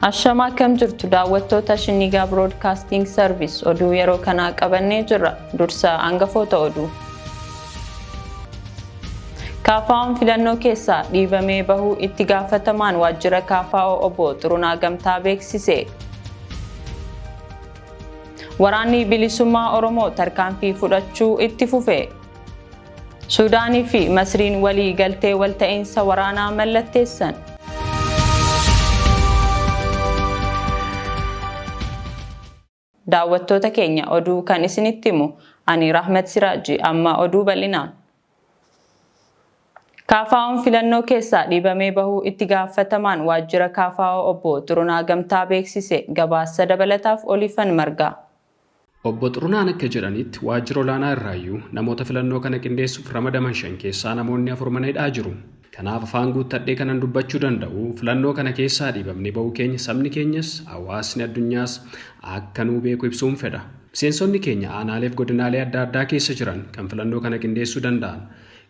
Ashamaa akkam jirtu daawwattoota Shinnigaa Broadcasting Service oduu yeroo kanaa qabannee jirra. Dursa hangafoota oduu. KFO'n filannoo keessaa dhiibamee bahuu itti gaafatamaan waajjira KFO obbo Xurunaa Gamtaa beeksise. Waraanni bilisummaa Oromoo tarkaanfii fudhachuu itti fufe. Suudaanii fi Masriin walii galtee walta'iinsa waraanaa mallatteessan. Daawwattoota keenya oduu kan isinitti himu ani Rahmat Siraaji amma oduu bal'inaan. KFO'n filannoo keessaa dhiibamee bahuu itti gaafatamaan waajjira KFO obbo Xurunaa Gamtaa beeksise. Gabaasa dabalataaf Oliifan Margaa. Obbo Xurunaan akka jedhanitti waajjira olaanaa irraayyuu namoota filannoo kana qindeessuuf ramadaman 5 keessaa namoonni 4 mana hidhaa jiru. Kanaaf afaan guuttadhee kanan dubbachuu danda'u filannoo kana keessaa dhiibamnee bahuu keenya sabni keenyas hawaasni addunyaas akka nuu beeku ibsuun fedha. Miseensonni keenya aanaaleef godinaalee adda addaa keessa jiran kan filannoo kana qindeessuu danda'an,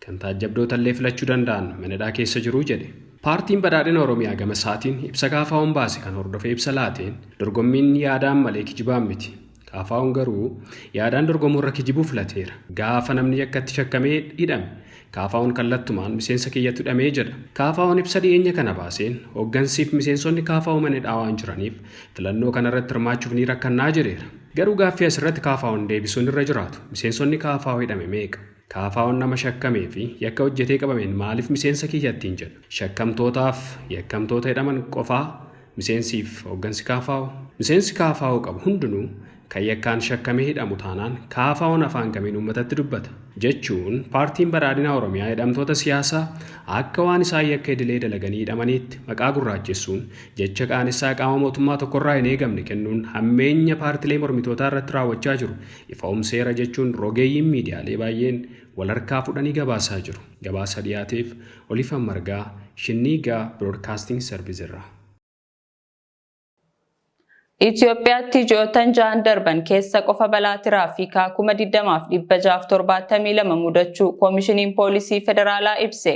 kan taajjabdoota illee filachuu danda'an mana hidhaa keessa jiru jedhe. Paartiin Badhaadhina Oromiyaa gama isaatiin ibsa KFO'n baase kan hordofee ibsa laateen dorgommiin yaadaan malee kijibaan miti. KFO'n garuu yaadaan dorgomuurra kijibuu filateera. Gaafa namni yakkatti shakkamee hidhame KFO'n kallattumaan miseensa kiyyatu hidhamee jedha. KFO'n ibsa dhiyeenya kana baaseen hooggansiif miseensonni KFO mana hidhaa waan jiraniif filannoo kanarratti hirmaachuuf ni rakkannaa jedheera. Garuu gaaffii asirratti KFO'n deebisuun irra jiraatu miseensonni KFO hidhame meeqa? KFO'n nama shakkamee fi yakka hojjetee qabameen maaliif miseensa kiyyattiin jedha? Shakkamtootaaf yakkamtoota hidhaman qofaa miseensiif hooggansi KFO? Miseensi KFO qabu hundinuu kan yakkaan shakkamee hidhamu taanaan KFO'n afaan kamiin uummatatti dubbata? Jechuun paartiin badhaadhina Oromiyaa hidhamtoota siyaasaa akka waan isaan yakka idilee dalaganii hidhamaniitti maqaa gurraachessuun jecha qaanessaa qaama mootummaa tokkorraa hin eegamne kennuun hammeenya paartilee mormitootaa irratti raawwachaa jiru ifa jechuun rogeeyyiin miidiyaalee baay'een wal harkaa fudhanii gabaasaa jiru. Gabaasa dhiyaateef Olifan Margaa Shinniigaa Broadcasting Service irraa. Itoophiyaatti ji'oottan 6 darban keessa qofa balaa tiraafikaa 20,672 mudachuu Koomishiniin Poolisii Federaalaa ibse.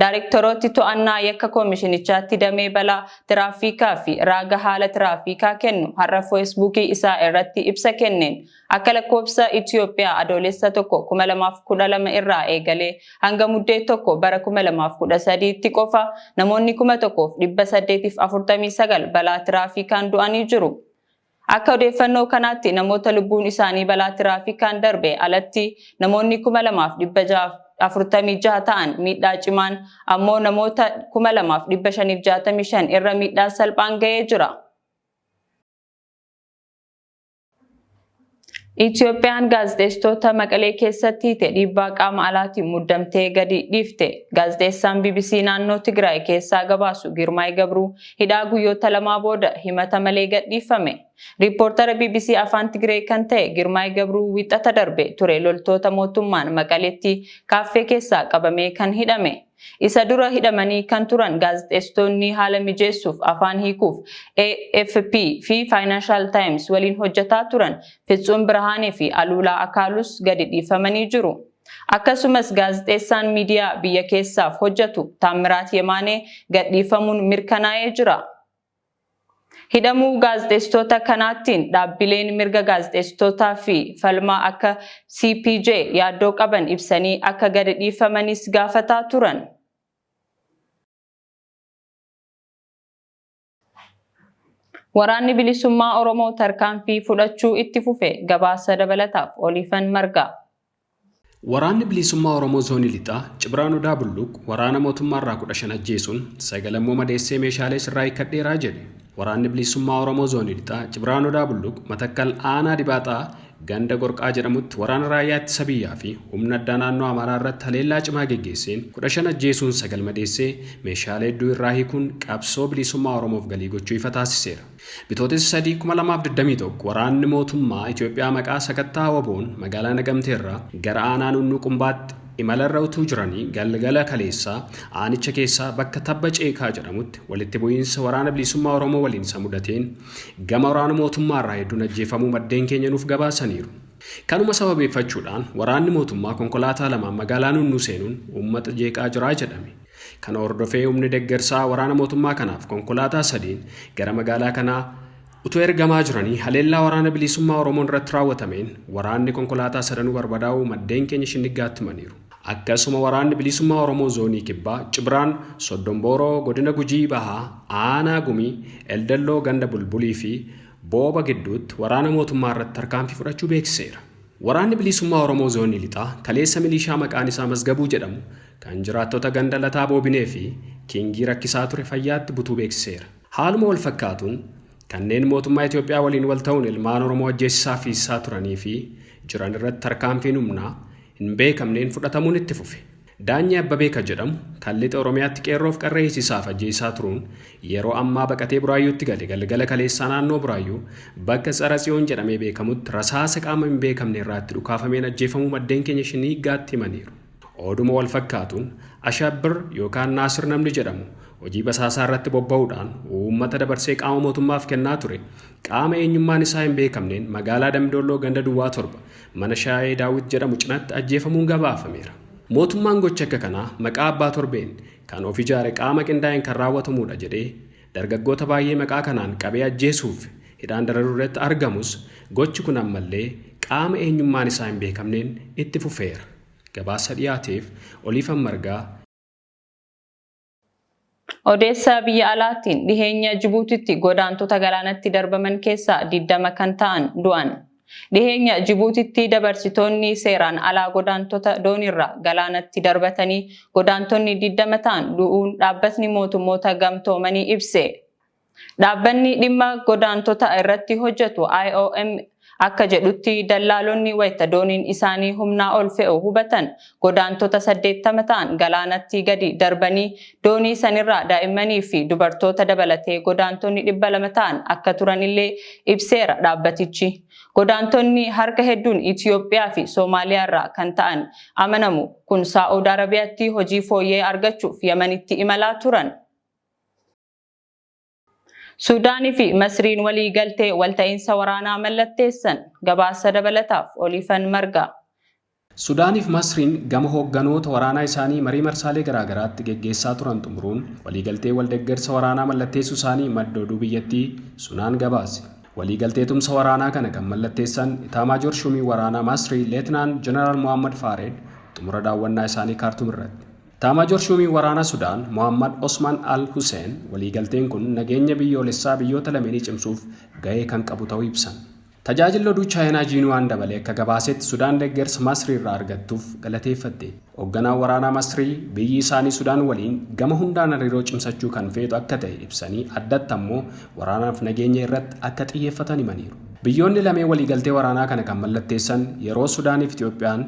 Daarektorooti to'annaa yakka koomishinichaatti damee balaa tiraafikaa fi raaga haala tiraafikaa kennu har'a feesbuukii isaa irratti ibsa kenneen akka lakkoofsa Itoophiyaa adoolessa 1 2012 irraa eegalee hanga muddee 1 bara 2013tti qofa namoonni 1,849 balaa tiraafikaan du'anii jiru. Akka odeeffannoo kanaatti namoota lubbuun isaanii balaa tiraafikaan darbe alatti namoonni 2,646 ta'an miidhaa cimaan ammoo namoota 2,565 irra miidhaa salphaan ga'ee jira. Itoophiyaan gaazexeessitoota Maqalee keessatti hiite dhiibbaa qaama alaatiin muddamtee gadi dhiifte. Gaazexeessaan BBC naannoo Tigraay keessaa gabaasu Girmaay Gabruu hidhaa guyyoota 2 booda himata malee gadhiifame. Riippoortara BBC Afaan Tigree kan ta'e Girmaay Gabruu wixata darbe ture loltoota mootummaan Maqaleetti kaaffee keessaa qabamee kan hidhame. Isa dura hidhamanii kan turan gaazexeessitoonni haala mijeessuuf afaan hiikuuf AFP fi Financial Times waliin hojjetaa turan Fitsuun Birhaanee fi Aluulaa Akaalus gadi dhiifamanii jiru. Akkasumas gaazexeessaan miidiyaa biyya keessaaf hojjetu Taammiraat Yemaanee gadhiifamuun mirkanaa'ee jira. Hidhamuu gaazexeessitoota kanaattiin dhaabbileen mirga gaazexeessitootaa fi falmaa akka CPJ yaaddoo qaban ibsanii akka gadi dhiifamanis gaafataa turan. Waraanni bilisummaa Oromoo tarkaanfii fudhachuu itti fufe gabaasa dabalataaf Oliifan Margaa. Waraanni bilisummaa Oromoo zoonii lixaa Cibraan Odaa Bulluq waraana mootummaa irraa 15 ajjeesuun 9 immoo madeessee meeshaalee sirraa hiikkadheeraa jedhe. Waraanni bilisummaa Oromoo zoonii lixaa Cibraan Odaa Bulluq Matakkal aanaa Dibaaxaa ganda Gorqaa jedhamutti waraana raayyaa ittisa biyyaa fi humna addaa naannoo Amaaraa irratti haleellaa cimaa geggeesseen 15 ajjeesuun 9 madeessee meeshaalee hedduu irraa hiikuun qabsoo bilisummaa Oromoof galii gochuu ifa taasiseera. Bitootessa 3 2021 waraanni mootummaa Itoophiyaa maqaa sakattaa WBO'n magaalaa Nagamteerraa gara aanaa Nunnuu Qumbaatti imalarra utuu jiranii galgala kaleessaa aanicha keessaa bakka Tabba Ceekaa jedhamutti walitti bu'iinsa waraana bilisummaa Oromoo waliin isa mudateen gama waraana mootummaarraa hedduun ajjeefamuu maddeen keenya nuuf gabaasaniiru. Kanuma sababeeffachuudhaan waraanni mootummaa konkolaataa lamaan magaalaa Nunnuu seenuun uummata jeeqaa jiraa jedhame. Kana hordofee humni deeggarsaa waraana mootummaa kanaaf konkolaataa sadiin gara magaalaa kanaa utuu ergamaa jiranii haleellaa waraana bilisummaa Oromoon irratti raawwatameen waraanni konkolaataa sadanuu barbadaa'uu maddeen keenya Shindiggaatti himaniiru. Akkasuma waraanni bilisummaa Oromoo zoonii Kibbaa Cibraan Soddonbooroo godina Gujii Bahaa Aanaa Gumii Eldalloo ganda Bulbulii fi Booba gidduutti waraana mootummaa irratti tarkaanfii fudhachuu beeksiseera. Waraanni bilisummaa Oromoo zoonii Lixaa kaleessa milishaa maqaan isaa Mazgabuu jedhamu kan jiraattota ganda Lataa Boobinee fi Kingii rakkisaa ture fayyaatti butuu beeksiseera. Haaluma wal fakkaatuun kanneen mootummaa Itoophiyaa waliin wal ta'uun ilmaan Oromoo ajjeesisaa fi hiisisaa turanii fi jiran irratti tarkaanfiin humnaa hin beekamneen fudhatamuun itti fufe. Daanyee Abbabee kan jedhamu kan lixa Oromiyaatti qeerroof qarree hiisisaaf ajjeesisaa turuun yeroo ammaa baqatee Buraayyuutti gale galgala kaleessaa naannoo Buraayyuu bakka Tsara Tsiyoon jedhamee beekamutti rasaasa qaama hin beekamne irraatti dhukaafameen ajjeefamuu maddeen keenya Shinniiggaatti himaniiru. Oduma wal fakkaatuun Ashabbir yookaan Naasir namni jedhamu hojii basaasaa irratti bobba'uudhaan uummata dabarsee qaama mootummaaf kennaa ture qaama eenyummaan isaa hin beekamneen magaalaa Dambidolloo ganda Duwwaa 7 mana Shaayee Daawit jedhamu cinatti ajjeefamuun gabaafameera. Mootummaan gocha akka kanaa maqaa abbaa torbeen kan of ijaare qaama qindaa'een kan raawwatamudha jedhee dargaggoota baay'ee maqaa kanaan qabee ajjeesuuf hidhaan dararuu irratti argamus gochi kun ammallee qaama eenyummaan isaa hin beekamneen itti fufeera. Gabaasa dhiyaateef Oliifan Margaa. Odeessa biyya alaatiin dhiheenya Jibuutitti godaantota galaanatti darbaman keessaa 20 kan ta'an du'an. Dhiheenya Jibuutitti dabarsitoonni seeraan alaa godaantota dooniirra galaanatti darbatanii godaantonni 20 ta'an du'uun dhaabbatni mootummoota gamtoomanii ibse. Dhaabbanni dhimma godaantota irratti hojjetu IOM akka jedhutti dallaalonni wayita dooniin isaanii humnaa ol fe'u hubatan godaantota 80 ta'an galaanatti gadi darbanii doonii sanirraa daa'immanii fi dubartoota dabalatee godaantonni 200 ta'an akka turanillee ibseera dhaabbatichi. Godaantonni harka hedduun Itiyoophiyaa fi Soomaaliyaarraa kan ta'an amanamu kun Saa'ud Arabiyaatti hojii fooyyee argachuuf Yamanitti imalaa turan. Suudaanii fi Masriin walii galtee walta'iinsa waraanaa mallatteessan. Gabaasa dabalataaf Oliifan Margaa. Sudaaniif Masriin gama hoogganoota waraanaa isaanii marii marsaalee garaagaraatti geggeessaa turan xumuruun waliigaltee waldeeggarsa waraanaa mallatteessuu isaanii madda oduu biyyattii Sunaan gabaase. Waliigaltee tumsa waraanaa kana kan mallatteessan Itaamaajoor Shuumii waraanaa Masrii Leetinaan Jeneraal Mohammad Faared xumura daawwannaa isaanii Kaartum irratti. Itaamaajoor Shuumiin waraanaa Sudaan Mohammad Osman Al Hussein waliigalteen kun nageenya biyyoolessaa biyyoota lameenii cimsuuf gahee kan qabu ta'uu ibsan. Tajaajilli oduu Chaayinaa Jiinuwaan dabalee akka gabaasetti Sudaan deeggarsa Masrii irraa argattuuf galateeffatte. Hoogganaan waraanaa Masrii biyyi isaanii Sudaan waliin gama hundaan hariiroo cimsachuu kan feetu akka ta'e ibsanii addatti ammoo waraanaaf nageenya irratti akka xiyyeeffatan himaniiru. Biyyoonni lameen waliigaltee waraanaa kana kan mallatteessan yeroo Sudaaniif Itiyoophiyaan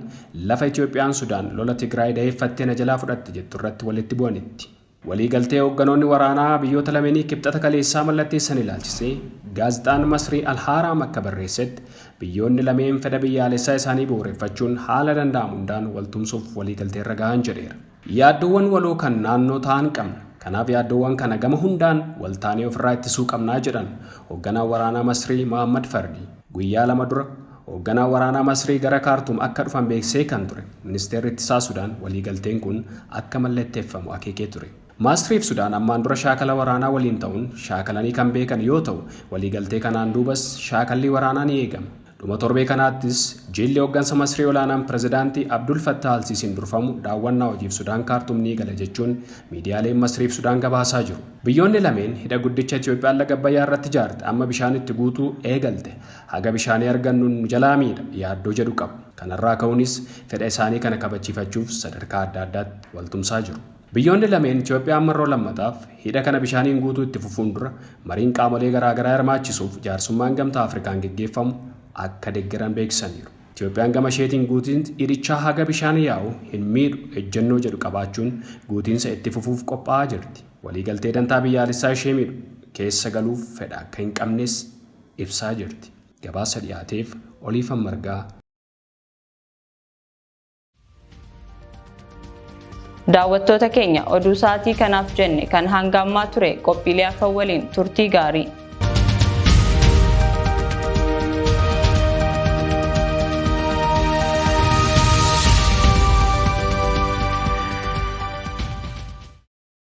lafa Itiyoophiyaan Sudaan lola Tigraay daheeffattee na jalaa fudhatte jettu irratti walitti bu'anitti. Waliigaltee hoogganoonni waraanaa biyyoota lameenii kibxata kaleessaa mallatteessan ilaalchisee gaazexaan Masrii Al-Haaraam akka barreessetti biyyoonni lameen fedha biyyaalessaa isaanii bu'uureffachuun haala danda'amu hundaan waltumsuuf waliigaltee irra gahan jedheera. Yaaddoowwan waloo kan naannoo ta'an qabna. Kanaaf yaaddoowwan kana gama hundaan waltaanee ofirraa ittisuu qabnaa jedhan hoogganaan waraanaa Masrii Mohammad Fardi. Guyyaa lama dura hoogganaan waraanaa Masrii gara Kaartuum akka dhufan beeksisee kan ture ministeerri ittisaa Sudaan waliigalteen kun akka mallatteeffamu akeekee ture. Masriif Sudaan ammaan dura shaakala waraanaa waliin ta'uun shaakalanii kan beekan yoo ta'u waliigaltee kanaan duubas shaakallii waraanaa ni eegama. Dhuma torbee kanaattis jilli hooggansa Masrii olaanaan pirezidaantii Abdul Fattah Alsiisiin durfamu daawwannaa hojiif Sudaan Kaartuum ni gala jechuun miidiyaaleen Masriif Sudaan gabaasaa jiru. Biyyoonni lameen hidha guddicha Itiyoophiyaan laga Abbayyaa irratti ijaarte amma bishaan itti guutuu eegalte haga bishaanii argannu nu jalaa miidha yaaddoo jedhu qabu. Kanarraa ka'uunis fedha isaanii kana kabachiifachuuf sadarkaa adda addaatti waltumsaa jiru. Biyyoonni lameen Itiyoophiyaan marroo lammataaf hidha kana bishaaniin guutuu itti fufuun dura mariin qaamolee garaagaraa hirmaachisuuf jaarsummaan gamtaa Afrikaan geggeeffamu akka deeggaran beeksisaniiru. Itiyoophiyaan gama isheetiin guutiinsi hidhichaa haga bishaan yaa'u hin miidhu ejjennoo jedhu qabaachuun guutiinsa itti fufuuf qophaa'aa jirti. Waliigaltee dantaa biyyaalessaa ishee miidhu keessa galuuf fedha akka hin qabnes ibsaa jirti. Gabaasa dhiyaateef Oliifan Margaa. Daawwattoota keenya oduu sa'aatii kanaaf jenne kan hanga ammaa ture qophiilee hafan waliin turtii gaarii.